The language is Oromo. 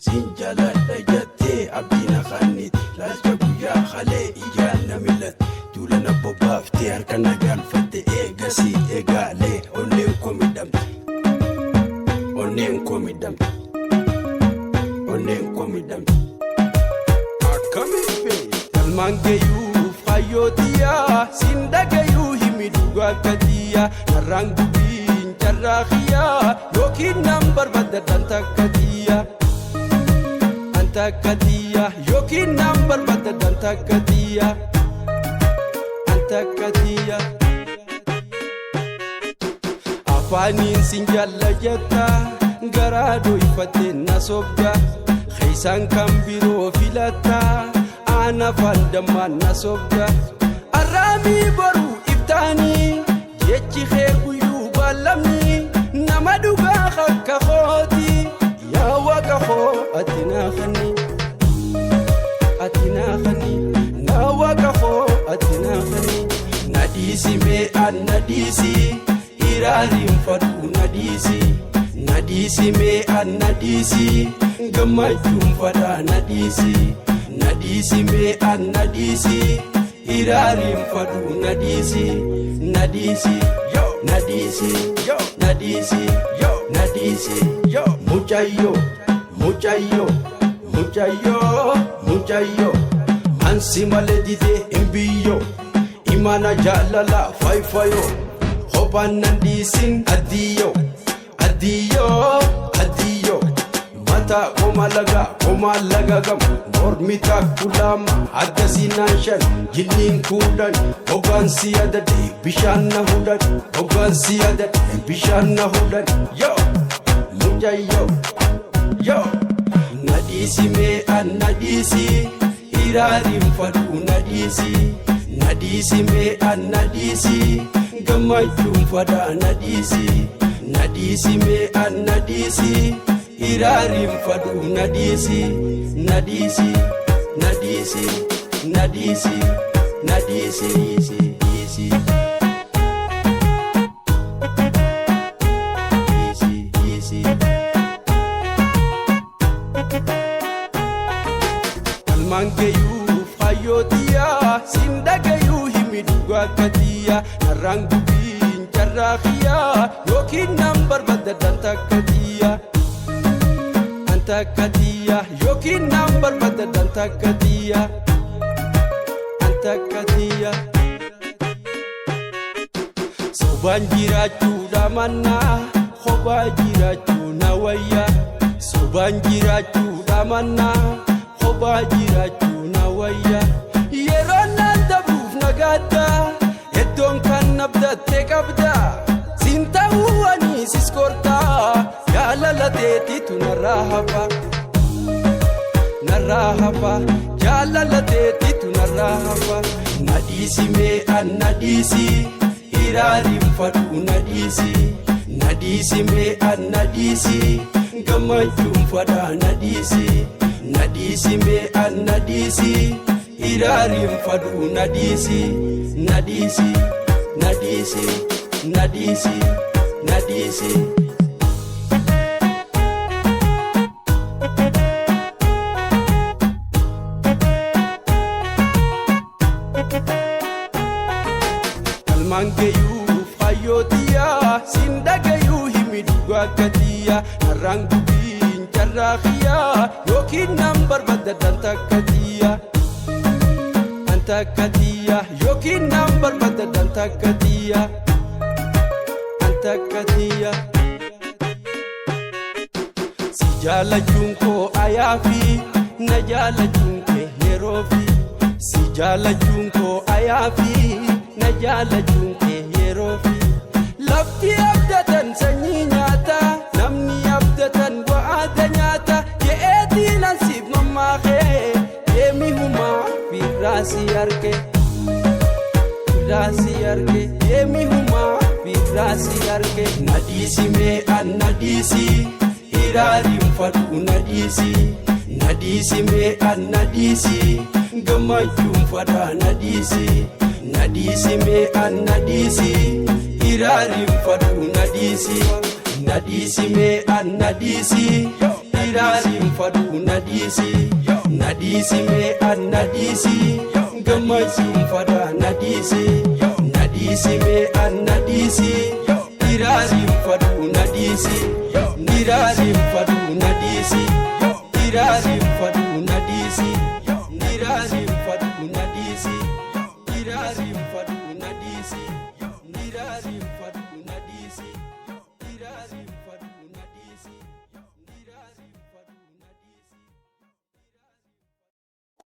Siin jaaladha jettee abdii na kennite. Laalcha guyyaa halee ijaan na mil'atte. Duula na bobbaaftee harka na galfatte. Eegasii eegaalee onneen koo miidhamte. Onneen koo miidhamte. Onneen koo miidhamte. Akkamiin bee galmaan gayyuuf hayyootiyaa siin dhagayyuu himi dhugaa akka xiyyaa narraan gubiin carraa xiyyaa yookiin nan barbaadda danta akka xiyyaa anta akka xiyyaa yookiin nan barbaadda danta akka xiyyaa anta akka xiyyaa. Afaaniin sin jaalla garaa dhoyfatte na sobda, keessaan kan biroo filatta, aan afaan dammaan na sobda. Arraamii boruu iftaanii jechi kee guyyuu baallamni nama dhugaa akka kooti. Yaa Waaqa koo, ati naa kenni, ati naa kenni. Naa Waaqa koo, ati naa kenni. Na dhiisi mee an na dhiisi, hiraariin fadhu na dhiisi. Na dhiisi mee an na dhiisi, gammachuun fadhaa na dhiisi. Na dhiisi mee an na dhiisi, hiraariin fadhu na dhiisi. Na dhiisi, na dhiisi, na dhiisi, na dhiisi. Mucayyoo, mucayyoo, mucayyoo, mucayyoo, ansi malee didee hin biyyoo. Imana jaalala fayfayoo, kophaan nan dhiisin. Addiyyoo, addiyyoo, addiyyoo, mataa koma laga koma laga gam, mormi takku lama, adda siinaan shan, jinniin 10. Hoggaansi adade bishaan na hudhan, hoggaansi adade bishaan na hudhan. Yo mucayyoo, yo na dhiisi mee an na dhiisi, hiraariin fadhu na dhiisi. Na dhiisi mee an na dhiisi, gammachuun fadhaa na dhiisi. Na dhiisi mee an na dhiisi, hiraariin fadhu na dhiisi. Na dhiisi, na dhiisi, na dhiisi, na dhiisi, dhiisi, dhiisi, dhiisi. Galmaan gayyuuf hayyootiyaa siin dhagayyuu himi dhugaa akka xiyyaa narraan gubiin carraa xiyyaa yookiin nan barbaadda danta akka xiyyaa anta akka xiyyaa yookiin nan barbaadda danta akka xiyyaa anta akka xiyyaa. Sobaan jiraachuudha mannaa kophaa jiraachuu na wayya. Sobaan jiraachuudha mannaa kophaa jiraachuu na wayya. Yeroo naan dabruuf nagaadda, iddoon kan abdatte qabda. Siin ta'uu ani sis kortaa, jaalala teetitu narraa hafa. Narraa hafa, jaalala teetitu narraa hafa. Na dhiisi mee an na dhiisi, hiraariin fadhu na dhiisi. Na dhiisi mee an na dhiisi, gammachuun fadhaa na dhiisi. Na dhiisi mee an na dhiisi, hiraariin fadhu na dhiisi. Na dhiisi, na dhiisi, na dhiisi, na dhiisi. Galmaan gayyuuf hayyootiyaa siin dhagayyuu himi dhugaa akka xiyyaa narraan gubiin carraa xiyyaa yookiin nan barbaadda danta akka xiyyaa anta akka xiyyaa yookiin nan barbaadda danta akka xiyyaa anta akka xiyyaa. Si jaalachuun koo ayaafi na jaalachuun kee yeroofi. Si jaalachuun koo ayaafi na jaalachuun kee yeroofi. Lafti abdatan sanyii nyaata, namni abdatan wa'aada nyaata je'eetiin ansiif mammaakee deemi humaa firraasii arge. Firraasii arge, deemi humaa firraasii arge. Na dhiisi mee an na dhiisi, hiraariin fadhu na dhiisi. Na dhiisi mee an na dhiisi, gammachuun fadhaa na dhiisi. Na dhiisi mee an na dhiisi, hiraariin fadhu na dhiisi. Na dhiisi mee an na dhiisi, hiraariin Dhiiraasiin faduu na dhiisi, na dhiisi mee an na dhiisi, gammachuun fadhaa na dhiisi, na dhiisi mee an na dhiisi, dhiiraasiin faduu na dhiisi, dhiiraasiin faduu na dhiisi, dhiiraasiin faduu na dhiisi.